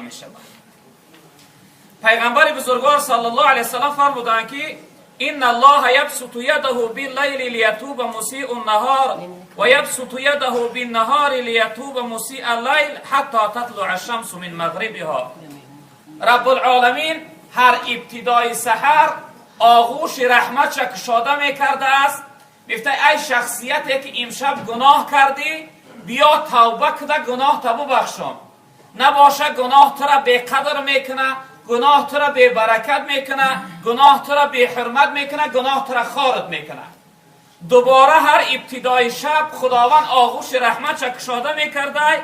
Мешавад. Пайғамбари бузургвор саллаллоҳу алайҳи васаллам фармуданд, ки إن الله يبسط يده بالليل ليتوب مسيء النهار ويبسط يده بالنهار ليتوب مسيء الليل حتى تطلع الشمس من مغربها. Рабб алъоламин ҳар ибтидои саҳар оғӯши раҳматша кушода мекардааст. Мефта: «Ай шахсияте, ки имшаб гуноҳ кардӣ, биё, тавба куда, гуноҳта бубахшом. Набоша, гуноҳ тура беқадр мекуна, гуноҳ тура бебаракат мекуна, гуноҳ тура беҳурмат мекуна, гуноҳ тура хорат мекуна». Дубора ҳар ибтидои шаб Худованд оғӯши раҳматша кушода мекардай.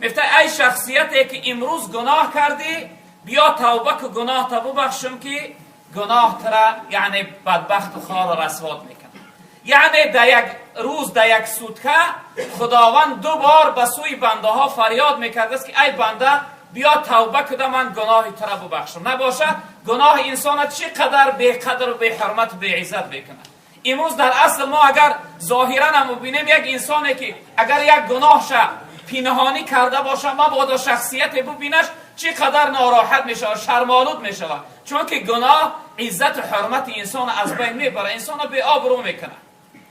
Мефта: «Ай шахсияте, ки имрӯз гуноҳ кардӣ, биё, тавба ку, гуноҳта бубахшум, ки гуноҳ тура, яъне, бадбахту хору расвот мекунад». Яъне дар як рӯз, дар як сутка Худованд ду бор ба сӯи бандаҳо фарёд мекардааст, ки ай банда, биё, тавба куда, ман гуноҳи тура бубахшам. Набоша, гуноҳи инсона чӣ қадар беқадру беҳурмату беиззат мекунад. Имрӯз дар асл мо агар зоҳиран ҳам бубинем, як инсоне, ки агар як гуноҳша пинҳонӣ карда боша, мабодо шахсияте бубинаш, чӣ қадар нороҳат мешавад, шармолуд мешавад, чунки гуноҳ иззату ҳурмати инсона аз байн мебарад, инсона беобрӯ мекунад.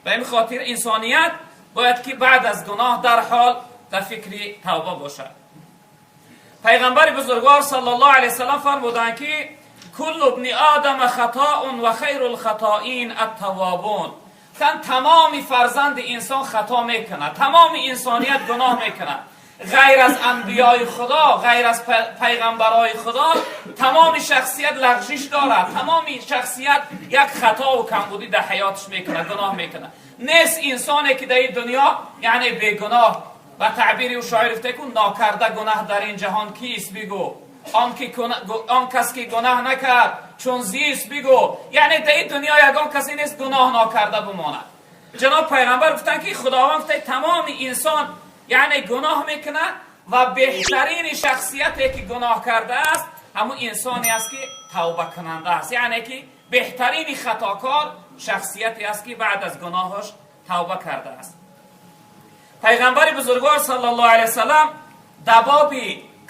Ба ин хотир инсоният бояд, ки баъд аз гуноҳ дарҳол дар фикри тавба бошад. Пайғамбари бузургвор саллаллоҳу алайҳи васаллам фармуданд, ки كل ابن آدم خطاء وخير الخطائين التوابون. Тан тамоми фарзанди инсон хато мекунад, тамоми инсоният гуноҳ мекунад. Ғайр аз анбиёи Худо, ғайр аз пайғамбарои Худо, тамоми шахсият лағжиш дорад, тамоми шахсият як хатову камбудӣ дар ҳаёташ мекунад, гуноҳ мекунад. Нест инсоне, ки дар ин дунё, яъне, бегуноҳ. Ба таъбири ӯ шоир гуфта ку: «Нокарда гунаҳ дар ин ҷаҳон кист, бигӯ, он кас, ки гунаҳ накард, чун зист, бигӯ». Яъне дар ин дунё ягон касе нест, гуноҳ нокарда бимонад. Ҷаноб пайғамбар гуфтанд, ки Худованд гуфта, тамоми инсон, яъне, гуноҳ мекунад ва беҳтарини шахсияте, ки гуноҳ кардааст, ҳамун инсоне аст, ки тавбакунанда аст. Яъне ки беҳтарини хатокор шахсияте аст, ки баъд аз гуноҳаш тавба кардааст. Пайғамбари бузургвор саллаллоҳу алайҳи васаллам дар боби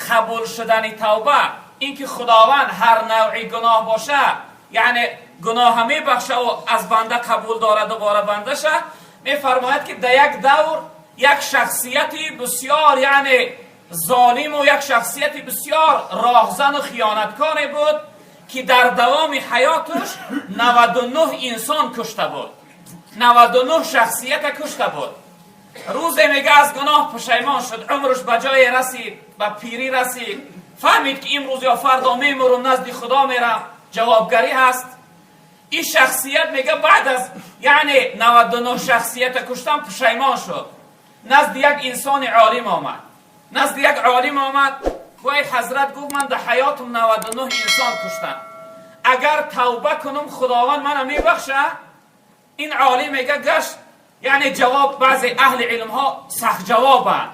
қабул шудани тавба, ин ки Худованд ҳар навъи гуноҳ боша, яъне, гуноҳа мебахшаву аз банда қабул дорад дубора бандаша, мефармояд, ки дар як давр як шахсияти бисёр, яъне, золиму як шахсияти бисёр роҳзану хиёнаткоре буд, ки дар давоми ҳаёташ 99 инсон кушта буд, 99 шахсията кушта буд. Рӯзе, мега, аз гуноҳ пушаймон шуд. Умрш ба ҷое расид, ба пирӣ расид, фаҳмид, ки имрӯз ё фардо мемурум, назди Худо мерам, ҷавобгарӣ ҳаст. Ин шахсият, мега, баъд аз, яъне, 99 шахсията куштан пушаймон шуд. Назди як инсони олим омад, назди як олим омад. Гӯй: «Ҳазрат, — гуфт, — ман дар ҳаётум 99 инсон куштам. Агар тавба кунум, Худованд мана мебахша?» Ин олим, мега, гашт, яъне ҷавоб, баъзе аҳли илмҳо сахт ҷавобанд,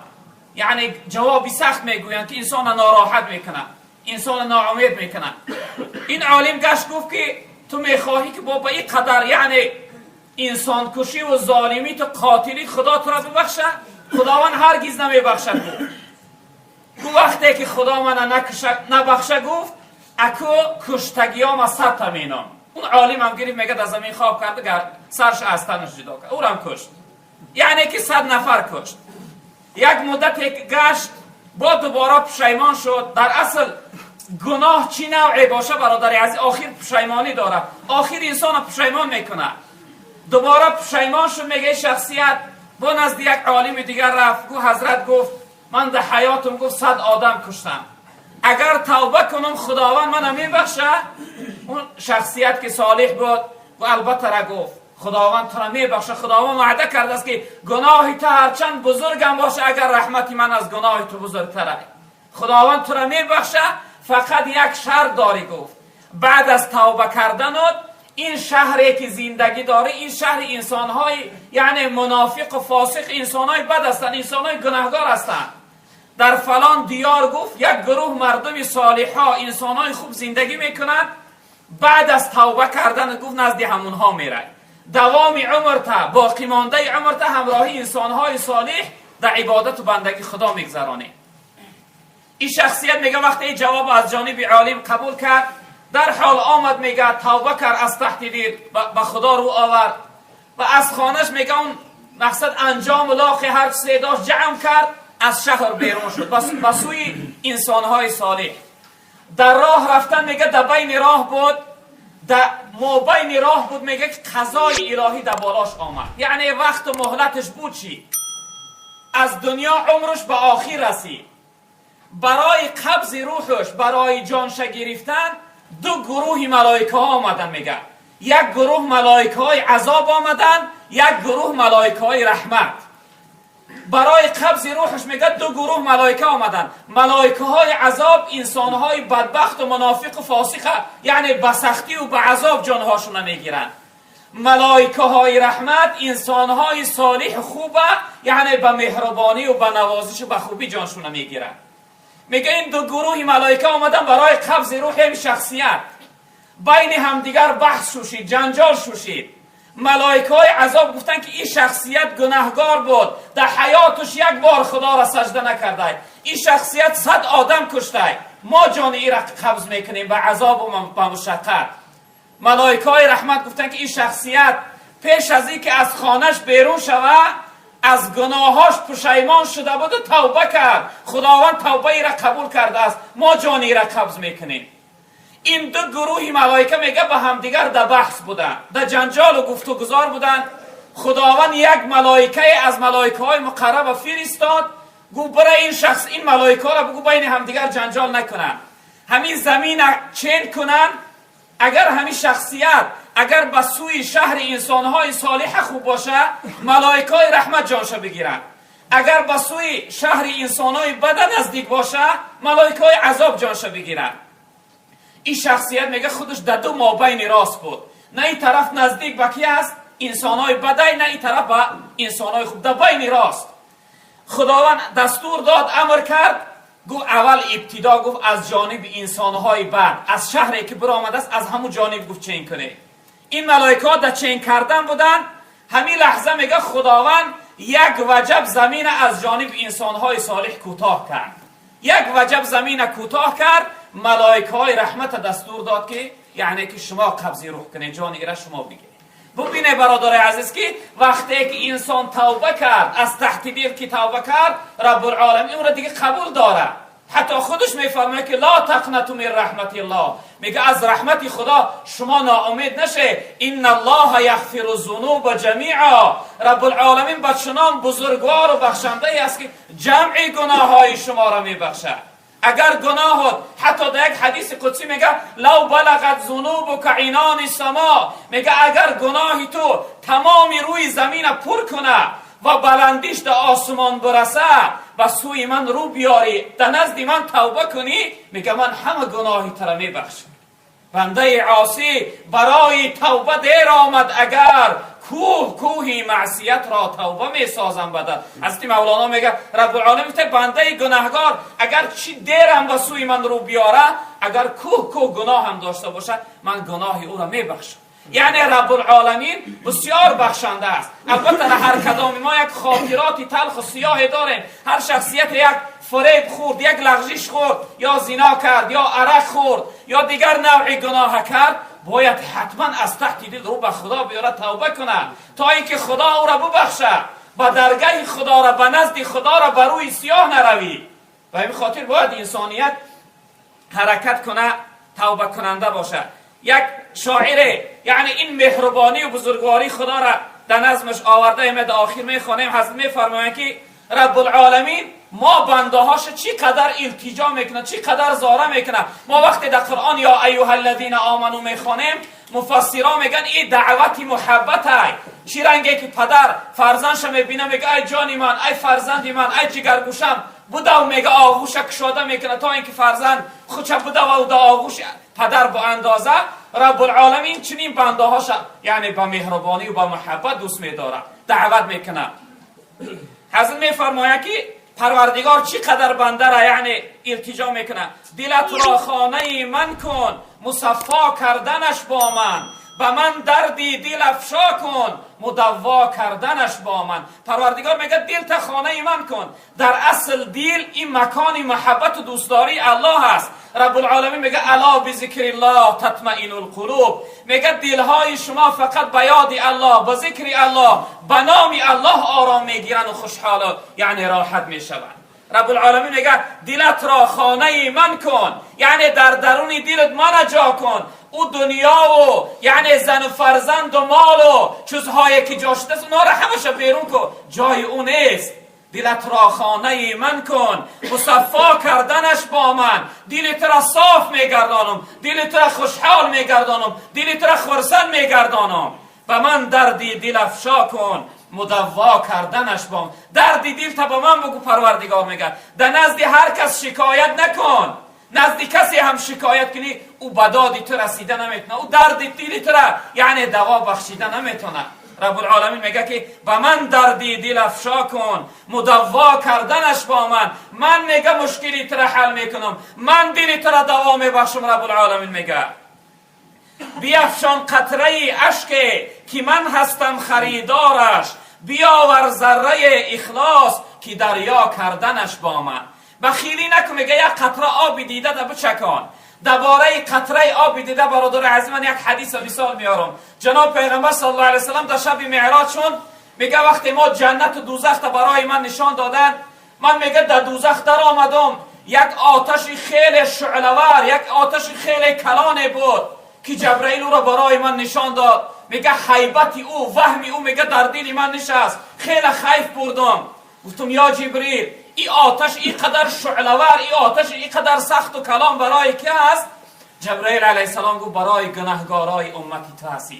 яъне ҷавоби сахт мегӯянд, ки инсона нороҳат мекунад, инсона ноумед мекунад. Ин олим гашт, гуфт, ки ту мехоҳӣ, ки бо ба ин қадар, яъне, инсонкушиву золимиту қотилӣ Худо тура бибахша? Худованд ҳаргиз намебахшад, гуфт. Гуфт: «Вақте ки Худо мана набахша, — гуфт, — аку куштагиёма садта меном». Он олимам гирифт, мега, дар замин хоб карда, сарш аз танаш ҷудо кард, ӯрам кушт. Яъне ки 100 нафар кушт. Як муддате гашт, бо дубора пушаймон шуд. Дар асл гуноҳ чӣ навъе боша, бародари азиз, охир пушаймонӣ дорад, охир инсона пушаймон мекунад. Дубора пушаймон шуд, мега, шахсият бо назди як олими дигар рафт. Гу: «Ҳазрат, — гуфт, — ман дар ҳаётум, — гуфт, — 100 одам куштам. Агар тавба кунам, Худованд мана мебахша?» Он шахсият, ки солиҳ буд, гу: «Албатта, — ра гуфт, — Худованд тура мебахша. Худованд ваъда кардааст, ки гуноҳи ту ҳарчанд бузургам боша, агар раҳмати ман аз гуноҳи ту бузургтара, Худованд тура мебахша. Фақат як шарт дорӣ, — гуфт, — баъд аз тавба карданот ин шаҳре, ки зиндагӣ дорӣ, ин шаҳри инсонҳои, яъне, мунофиқу фосиқ, инсонҳои бад ҳастанд, инсонҳои гунаҳгор ҳастанд. Дар фалон диёр, — гуфт, — як гурӯҳ мардуми солиҳҳо, инсонҳои хуб зиндагӣ мекунанд. Баъд аз тавба кардан, — гуфт, — назди ҳамунҳо мерай. Давоми умрта, боқимондаи умрта ҳамроҳи инсонҳои солиҳ дар ибодату бандагӣ Худо мегзаронӣ». این شخصیت میگه وقتی این جواب از جانب عالم قبول کرد، در حال آمد میگه توبه کرد، از تحت دل به خدا رو آورد و از خانهش میگه اون مقصد انجام لاخ هر چیزی داشت جمع کرد، از شهر بیرون شد به سوی انسانهای صالح. در راه رفتن میگه در بین راه بود، در مابین راه بود، میگه که قضای الهی در بالاش آمد. یعنی وقت و مهلتش بود چی؟ از دنیا عمرش به آخر رسید. برای قبض روحش، برای جانش گرفتن دو گروه ملائکه ها آمدن. میگه یک گروه ملائکه های عذاب آمدن، یک گروه ملائکه های رحمت. برای قبض روحش میگه دو گروه ملائکه آمدن. ملائکه های عذاب انسان های بدبخت و منافق و فاسق، یعنی به سختی و به عذاب جانهاشون میگیرن. ملائکه های رحمت انسان های صالح خوبه، یعنی به مهربانی و به نوازش و به خوبی جانشون میگیرن. میگه این دو گروه ملائکه آمدن برای قبض روح این شخصیت. بین همدیگر بحث شوشید، جنجال شوشید. ملائکه های عذاب گفتن که این شخصیت گناهگار بود، در حیاتش یک بار خدا را سجده نکرده، این شخصیت 100 آدم کشته، ما جان ای را قبض میکنیم به عذاب و به مشقت. ملائکه های رحمت گفتن که این شخصیت پیش از اینکه از خانهش بیرون شود از گناهاش پشیمان شده بود و توبه کرد، خداوند توبه ای را قبول کرده است، ما جان ای را قبض میکنیم. این دو گروه ملائکه میگه به همدیگر در بحث بودن، در جنجال و گفت و گزار بودن. خداوند یک ملائکه از ملائکه های مقرب فرستاد، گو برای این شخص، این ملائکه را بگو بین همدیگر جنجال نکنن، همین زمین چین کنن. اگر همین شخصیت اگر به سوی شهر انسانهای صالح خوب باشه، ملائکه های رحمت جانش بگیرن. اگر به سوی شهر انسانهای بد نزدیک باشه، ملائکه های عذاب جانش بگیرن. این شخصیت میگه خودش در دو مابین راست بود، نه این طرف نزدیک به کی است انسانهای بدای، نه این طرف به انسانهای خوب، در بین راست. خداوند دستور داد، امر کرد، گفت اول ابتدا گفت از جانب انسانهای بد، از شهری که برآمده است از همون جانب گفت چین کنه. این ملائکه ها در چین کردن بودن. همین لحظه میگه خداوند یک وجب زمین از جانب انسانهای صالح کوتاه کرد، یک وجب زمین کوتاه کرد. ملائکه های رحمت دستور داد که یعنی که شما قبض روح کنید، جان ایره شما بگیرید. ببینه برادر عزیز که وقتی که انسان توبه کرد، از تحت دل که توبه کرد، رب العالمین اون را دیگه قبول داره. حتی خودش میفرماید که لا تقنطوا من رحمت الله، میگه از رحمت خدا شما ناامید نشه. ان الله یغفر الذنوب جمیعا، رب العالمین با چنان بزرگوار و بخشنده است که جمع گناه های شما را میبخشد. اگر گناهت، حتی در یک حدیث قدسی میگه لو بلغت ذنوبک عنان السما، میگه اگر گناهی تو تمام روی زمین پر کنه و بلندیش در آسمان برسه و سوی من رو بیاری، در نزد من توبه کنی، میگه من همه گناهی تو را میبخشم. بنده عاصی برای توبه دیر آمد، اگر کوه کوهی معصیت را توبه می سازم بدل. حضرت مولانا میگه رب العالمین میگه بنده گناهگار اگر چی دیرم به سوی من رو بیاره، اگر کوه کوه گناه هم داشته باشه، من گناه او را میبخشم. یعنی رب العالمین بسیار بخشنده است. البته هر کدام ما یک خاطرات تلخ و سیاه داریم، هر شخصیت یک فریب خورد، یک لغزش خورد، یا زنا کرد، یا عرق خورد، یا دیگر نوع گناه کرد، باید حتما از تحت دل رو به خدا بیاره، توبه کنه تا اینکه خدا او را ببخشه. به درگاه خدا را، به نزد خدا را بر روی سیاه نروی. و این خاطر باید انسانیت حرکت کنه، توبه کننده باشه. یک شاعره یعنی این مهربانی و بزرگواری خدا را در نظمش آورده، ما در آخر میخوانیم. حضرت میفرمایند که رب العالمین ما بنده هاش چی قدر التجا میکنه، چی قدر زاره میکنه. ما وقتی در قرآن یا ایها الذین آمنو میخوانیم، مفسرا میگن این دعوت محبت های. چی رنگی که پدر فرزندش میبینه میگه ای جانی من، ای فرزندی من، ای جگرگوشم، بوده و میگه آغوش کشاده میکنه تا اینکه فرزند خودش بوده و در آغوش پدر با اندازه. رب العالمین چنین بنده هاش یعنی با مهربانی و با محبت دوست میداره، دعوت میکنه. حضرت میفرماید که پروردگار چی قدر بنده را یعنی التجا میکنه. دلت را خانه من کن، مصفا کردنش با من، Ба ман дарди дил афшо кун, мудавво карданаш бо ман. Парвардигор мегӯяд: дилта хонаи ман кун. Дар асл дил ин макони муҳаббату дӯстдории Аллоҳ аст. Раббулъоламин мегӯяд: ألا بذكر الله تطمئن القلوب. Мегӯяд: дилҳои шумо фақат ба ёди Аллоҳ, ба зикри Аллоҳ, ба номи Аллоҳ ором мегиранд, хушҳолу яъне роҳат мешаванд. Раббулъоламин мегӯяд: дилатро хонаи ман кун, яъне дар даруни дилат мана ҷо кун. Ӯ дунёву яъне зану фарзанду молу чизҳое ки ҷо шудааст, онҳоро ҳамаша берун кун, ҷои ӯ нест. Дилатро хонаи ман кун, мусаффо карданаш бо ман. Дили туро соф мегардонам, дили туро хушҳол мегардонам, дили туро хурсанд мегардонам. Ба ман дарди дил афшо кун, мудавво карданаш бо. Дарди дилта ба ман бугӯ, Парвардигор мегӯяд. Дар назди ҳар кас шикоят накун. Назди касе ҳам шикоят кунӣ, ӯ ба доди ту расида наметавона, ӯ дарди дили тура яъне даво бахшида наметавонад. Раббулъоламин мегӯяд ки ба ман дарди дил афшо кун, мудавво карданаш бо ман. Ман, мега, мушкили тура ҳал мекунам, ман дили тура даво мебахшам. Раббулъоламин мегӯяд: биафшон қатраи ашке, ки ман ҳастам харидораш, биёвар зарраи ихлос, ки дарё карданаш бо ман. Бахилӣ накун, мега, як қатра оби дида да бичакон. Дар бораи қатраи оби дида, бародари азиз, ман як ҳадиса мисол меорам. Ҷаноб Пайғамбар صلى الله عليه وسلم дар шаби меъроҷшон мега: вақте мо ҷаннату дузахта барои ман нишон доданд, ман, мега, дар дузах даромадам. Як оташи хеле шӯълавар, як оташи хеле калоне буд, ки Ҷабраил ӯро барои ман нишон дод. Мега, ҳайбати ӯ, ваҳми ӯ, мега, дар дили ман нишаст, хеле хайф бурдам. Гуфтам: ё Ҷибрил, и оташ и қадар шӯълавар, и оташ и қадар сахту калон барои ки аст? Ҷабраил алайҳиссалом гуфт: барои гунаҳгорои уммати ту ҳастӣ.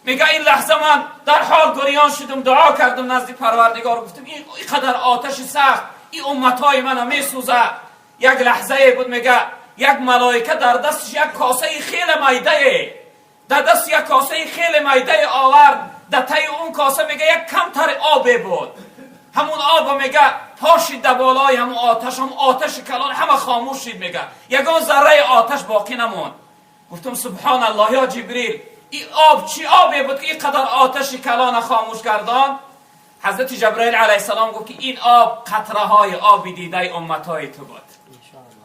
Мега, ин лаҳза ман дар ҳол гирён шудам, дуо кардам назди Парвардигор, гуфтам: ин қадар оташи сахт и умматҳои мана месӯзад. Як лаҳзае буд, мега, як малоика дар дасташ як косаи хеле майдае, дар дасти як косаи хеле майдае овард. Дар таи он коса, мега, як камтари обе буд. Ҳамун обо, мега, пошид дар болои ҳамун оташ. Ҳамун оташи калон ҳама хомӯш шид, мега, ягон зарраи оташ боқӣ намонд. Гуфтам: субҳоналлоҳ, ё Ҷибрил, и об чӣ обе буд, ки ин қадар оташи калона хомӯш гардон? Ҳазрати Ҷабраил алайҳиссалом гуфт, ки ин об қатраҳои оби дидаи умматҳои ту буд,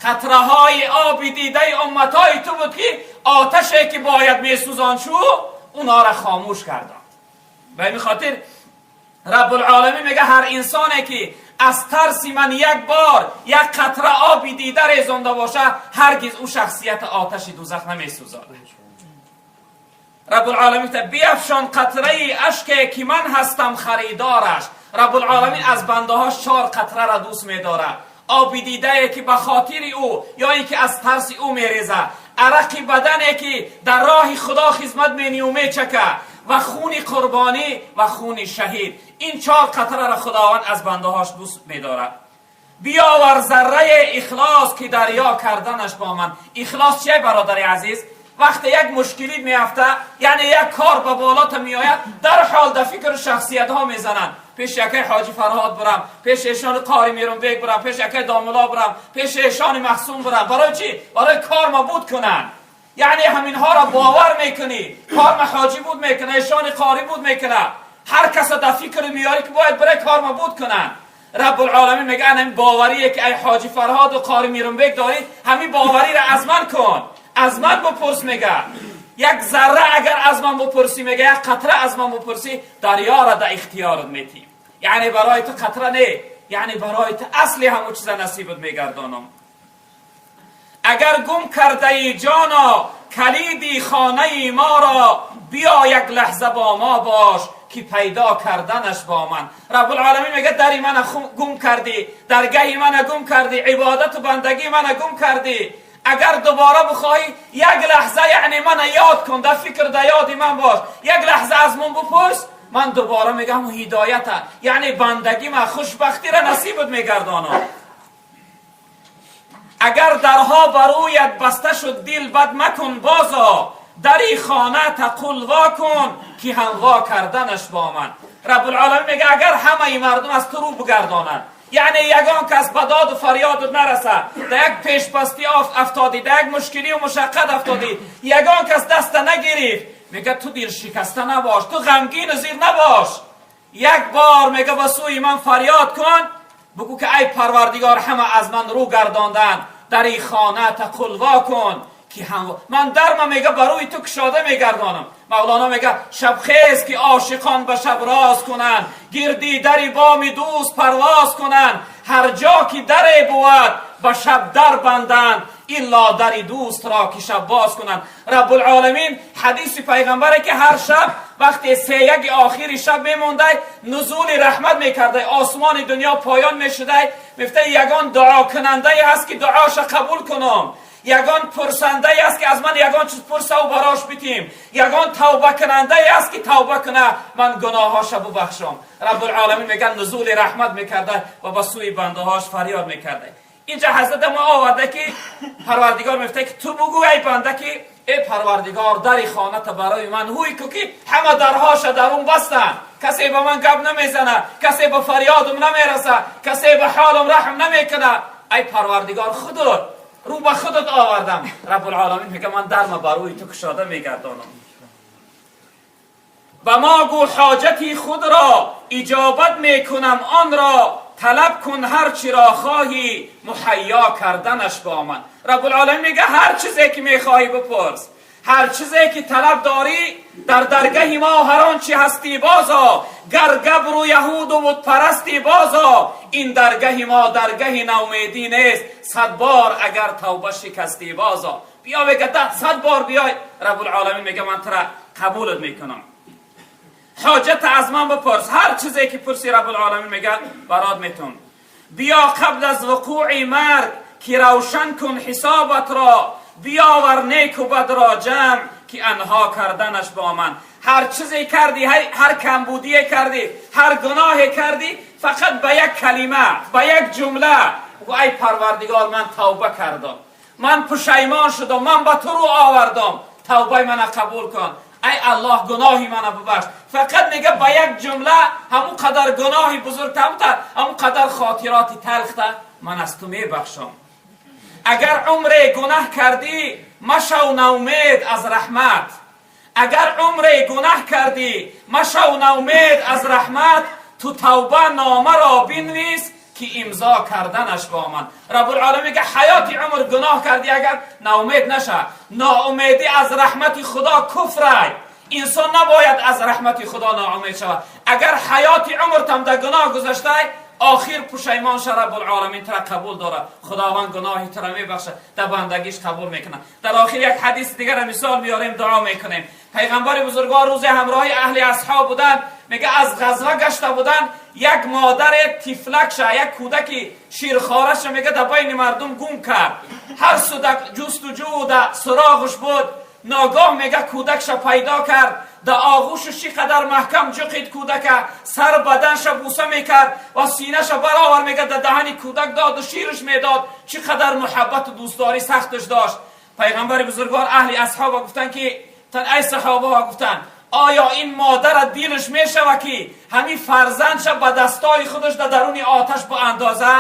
қатраҳои оби дидаи умматҳои ту буд, ки оташе ки бояд месӯзон шу, унора хомӯш карданд. Ба ҳамин хотир Раббулъоламин мега: ҳар инсоне ки аз тарси ман як бор як қатра оби дида резонда боша, ҳаргиз ӯ шахсияти оташи дузах намесӯзад. Раббулъоламин биафшон қатраи ашке, ки ман ҳастам харидораш. Раббулъоламин аз бандаҳош чор қатрара дӯст медорад: оби дидае, ки ба хотири ӯ ё ин ки аз тарси ӯ мерезад, арақи бадане, ки дар роҳи Худо хизмат мению мечака, ва хуни қурбонӣ ва хуни шаҳид. Ин чор қатрара Худованд аз бандаҳош дӯст медорад. Биёвар зарраи ихлос, ки дарё карданаш бо ман. Ихлос чие, бародари азиз? Вақте як мушкилӣ меафта, яъне як кор ба болота меояд, дар ҳол дар фикру шахсиятҳо мезананд: пеши якай ҳоҷи Фарҳод бурам, пеши эшони қори Мирунбек бурам, пеши якай домуло бурам, пеши эшони Махсум бурам. Барои чӣ? Барои кор ма буд кунанд. Яъне ҳаминҳоро бовар мекунӣ: корма ҳоҷӣ буд мекуна, эшони қорӣ буд мекуна. Ҳар каса дар фикр меёрӣ, ки бояд барои корма буд кунанд. Раббулъоламин мега: ҳамин боварие ки ай ҳоҷи Фарҳоду қори Мирунбек дорӣ, ҳамин бовариро аз ман кун, аз ман бупурс. Мега, як зарра агар аз ман бупурсӣ, мега, як қатра аз ман бупурсӣ, дарёра да ихтиёрат метим. Яъне барои ту қатра не, яъне барои ту асли ҳамун чиза насибат мегардонам. Агар гум кардаи, ҷоно, калиди хонаи моро, биё як лаҳза бо мо бош, ки пайдо карданаш бо ман. Раббулъоламин мега: дари мана гум кардӣ, даргаҳи мана гум кардӣ, ибодату бандагии мана гум кардӣ. Агар дубора бихоҳӣ, як лаҳза яъне мана ёд кун, дар фикр, дар ёди ман бош, як лаҳза аз ман бупурс, ман дубора мегам ҳидоята, яъне бандагӣ ма, хушбахтира насибат мегардонам. Агар дарҳо ба рӯят баста шуд, дил бад макун, бозо, дари хона тақул ва кун, ки ҳамво карданаш бо ман. Раббулъоламин мега: агар ҳамаи мардум аз ту рӯ бигардонанд, яъне ягон кас ба доду фарёдут нарасад, дар як пешпастӣ афтодӣ, дар як мушкилию мушаққат афтодӣ, ягон кас даста нагирифт, Мега ту дилшикаста набош, ту ғамгин зир набош. Як бор мега ба сӯи ман фарёд кун, бугӯ ки ай Парвардигор, ҳама аз ман рӯ гардонданд, дари хоната қулво кун ки ҳам ман дарма мега ба рӯи ту кушода мегардонам. Мавлоно мега: шабхез ки ошиқон ба шаб роз кунанд, гирди дари боми дӯст парвоз кунанд, ҳар ҷо ки даре бувад, ба шаб дар банданд, илло дари дӯстро ки шаб боз кунанд. Раббулоламин, ҳадиси пайғамбаре ки ҳар шаб вақте сеяки охири шаб мемондай, нузули раҳмат мекардай, осмони дунё поён мешудай, мефтай: ягон дуокунандае ҳаст ки дуоша қабул кунам? Ягон пурсандае аст ки аз ман ягон чиз пурсаву барош битим? Ягон тавбакунандае аст ки тавба куна, ман гуноҳҳоша бубахшам? Раббулоламин мегӯяд, нузули раҳмат мекарда ва ба сӯи бандаҳош фарёд мекарда. Инҷа ҳазрата мо оварда ки Парвардигор мефта ки ту бугӯ, ай банда, ки э Парвардигор, дари хоната барои ман ҳуй ку, ки ҳама дарҳоша дарун бастанд, касе ба ман гап намезана, касе ба фарёдум намераса, касе ба ҳолам раҳм намекуна. Ай Парвардигор, худут рӯ ба худат овардам. Раббулоламин мега: ман дарма ба рӯи ту кушода мегардонам. Ба мо гӯ ҳоҷати худро, иҷобат мекунам онро, талаб кун ҳар чиро хоҳӣ, муҳайё карданаш бо ман. Раббулоламин мега: ҳар чизе ки мехоҳӣ, бипурс, ҳар чизе ки талаб дорӣ, дар даргаҳи мо ҳар он чи ҳастӣ, бозо, гар габру яҳуду бутпарастӣ, бозо. Ин даргаҳи мо даргаҳи наумедӣ нест, 100 бор агар тавба шикастӣ, бозо. Биё, мега, 100 бор биёй, Раббулоламин мега: ман тура қабулат мекунам. Ҳоҷата аз ман бипурс, ҳар чизе ки пурси, Раббулоламин мега: барот метун. Биё қабл аз вуқӯи марг ки равшан кун ҳисобатро, биёвар неку бадро ҷамъ ки анҳо карданаш бо ман. Ҳар чизе кардӣ, ҳар камбудие кардӣ, ҳар гуноҳе кардӣ, фақат ба як калима, ба як ҷумла: ай Парвардигор, ман тавба кардам, ман пушаймон шудам, ман ба ту рӯ овардам, тавбаи мана қабул кун, ай Аллоҳ, гуноҳи мана бубахш. Фақат мега ба як ҷумла ҳамун қадар гуноҳи бузургтамта, ҳамун қадар хотироти талхта ман аз ту мебахшам. Агар умре гунаҳ кардӣ, машав наумед аз раҳмат. Агар умре гунаҳ кардӣ, машав наумед аз раҳмат, ту тавба номаро бинвис ки имзо карданаш бо ман. Раббулоламин мега: ҳаёти умр гуноҳ кардӣ агар, наумед наша. Ноумедӣ аз раҳмати Худо куфрай. Инсон набояд аз раҳмати Худо ноумед шавад. Агар ҳаёти умртам дар гуноҳ гузаштай, охир пушаймон ша, Раббулоламин тура қабул дорад. Худованд гуноҳи тура мебахшад, дар бандагиш қабул мекунад. Дар охир як ҳадиси дигара мисол меорем, дуо мекунем. Пайғамбари бузургвор рӯзе ҳамроҳи аҳли асҳоб буданд. Мега, аз ғазва гашта буданд, як модаре тифлакша, як кӯдаки ширхораша, мега, дар байни мардум гум кард. Ҳар су ҷустуҷӯ да суроғш буд. Ногоҳ, мега, кӯдакша пайдо кард, да оғӯшаш чӣ қадар маҳкам ҷуқид кӯдака, сар баданша буса мекард ва синаша баровар, мега, да даҳани кӯдак доду ширш медод. Чӣ қадар муҳаббату дӯстдорӣ сахташ дошт. Пайғамбари бузургвор аҳли асҳоба гуфтанд ки ай саҳобаҳо, гуфтанд, оё ин модара дилаш мешава ки ҳамин фарзандша ба дастои худаш дар даруни оташ боандоза?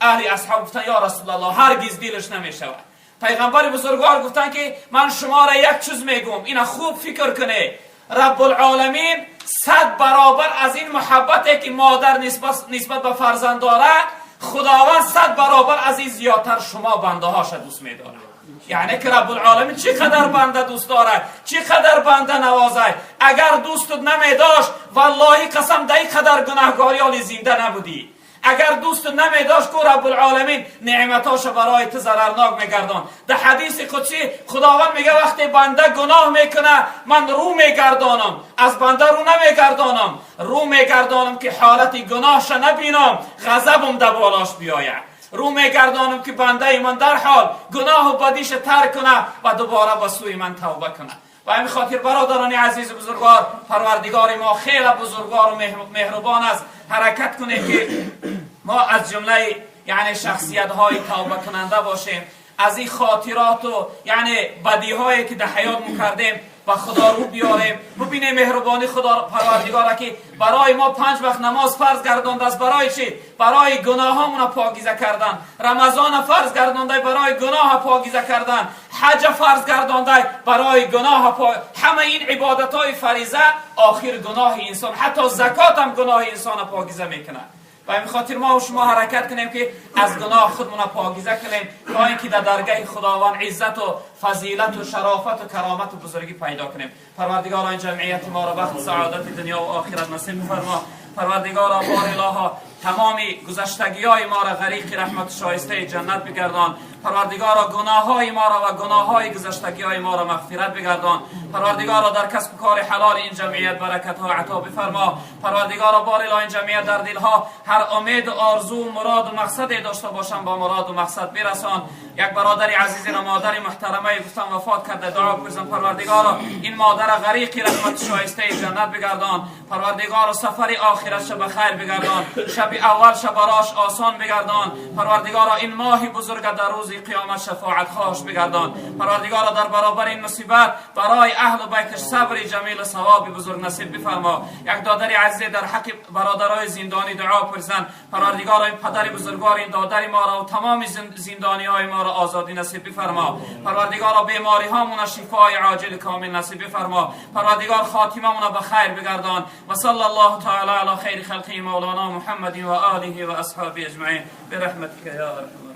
Аҳли асҳоб гуфтанд: ё Расулаллоҳ, ҳаргиз дилаш намешавад. Пайғамбари бузургвор гуфтанд ки ман шуморо як чиз мегӯм, ина хуб фикр кунед. Раббулоламин 100 баробар аз ин муҳаббате ки модар нисбат ба фарзанд дорад, Худованд 100 баробар аз ин зиёдтар шумо бандаҳоша дӯст медорад. Яъне ки Раббулоламин чӣ қадар банда дӯст дорад, чӣ қадар банда навозад. Агар дӯстут намедошт, валлоҳи қасам, дар ин қадар гунаҳгорӣ оли зинда набудӣ. Агар дӯстут намедошт ку, Раббулоламин неъматоша барои ту зарарнок мегардон. Дар ҳадиси қудсӣ Худованд мега: вақте банда гуноҳ мекуна, ман рӯ мегардонам, аз банда рӯ намегардонам, рӯ мегардонам ки ҳолати гуноҳша набинам, ғазабам дар болош биёяд. Рӯ мегардонам ки бандаи ман дарҳол гуноҳу бадиша тарк куна ва дубора ба сӯи ман тавба кунад. Ба ҳамин хотир, бародарони азизу бузургвор, Парвардигори мо хеле бузургвору меҳрубон аст. Ҳаракат кунем ки мо аз ҷумлаи, яъне, шахсиятҳои тавбакунанда бошем. Аз ин хотироту, яъне, бадиҳое ки дар ҳаёт мо кардем. Ба Худо рӯ биёрем, бубинем меҳрубонии Худо Парвардигора, ки барои мо панҷ вақт намоз фарз гардондааст. Барои чӣ? Барои гуноҳҳомона покиза кардан. Рамазона фарз гардонда барои гуноҳа покиза кардан. Ҳаҷа фарз гардонда барои гуноҳа. Ҳама ин ибодатҳои фариза охир гуноҳи инсон, ҳатто закот ҳам гуноҳи инсона покиза мекунад. Ба ҳамин хотир мо шумо ҳаракат кунем, ки аз гуноҳ худмона покиза кунем, то ин ки дар даргаҳи Худованд иззату фазилату шарофату каромату бузургӣ пайдо кунем. Парвардигоро, ин ҷамъияти моро бахти саодати дунё ва охират насиб бифармо. Парвардигоро, бор илоҳо, тамоми гузаштагиҳои моро ғариқи раҳмату шоистаи ҷаннат бигардон. Парвардигоро, гуноҳҳои моро ва гуноҳҳои гузаштагиҳои моро мағфират бигардон. Парвардигоро, дар касбу кори ҳалоли ин ҷамъият баракатҳо ато бифармо. Парвардигоро, бор илоҳ, ин ҷамъият дар дилҳо ҳар умеду орзу, муроду мақсаде дошта бошанд, ба муроду мақсад бирасон. Як бародари азизеро, модари муҳтарамае гуфтам, вафот карда, дуо пурсам. Парвардигоро, ин модара ғариқи раҳмату шоистаи ҷаннат бигардон. Парвардигоро, сафари охиратша ба хайр бигардон, шаби аввалша барош осон бигардон. Парвардигоро, ин моҳи бузурга дар рӯзи қиёмат шафоатхоҳш бигардон. Парвардигоро, дар баробари ин мусибат барои аҳлу байташ сабри ҷамилу савоби бузург насиб бифармо. Як додари азизе дар ҳаққи бародарои зиндонӣ дуо пурсанд. Парвардигоро, ин падари бузургвор, ин додари моро ва тамоми зиндониҳои моро озодӣ насиб бифармо. Парвардигоро, бемориҳомона шифои оҷили комил насиб бифармо. Парвардигор, хотимамона ба хайр бигардон. Ва салла Аллоҳу таала ала хайри халқи мавлоно Муҳаммадин ва олиҳи ва асҳоби аҷмаин бирахматика я арҳамар.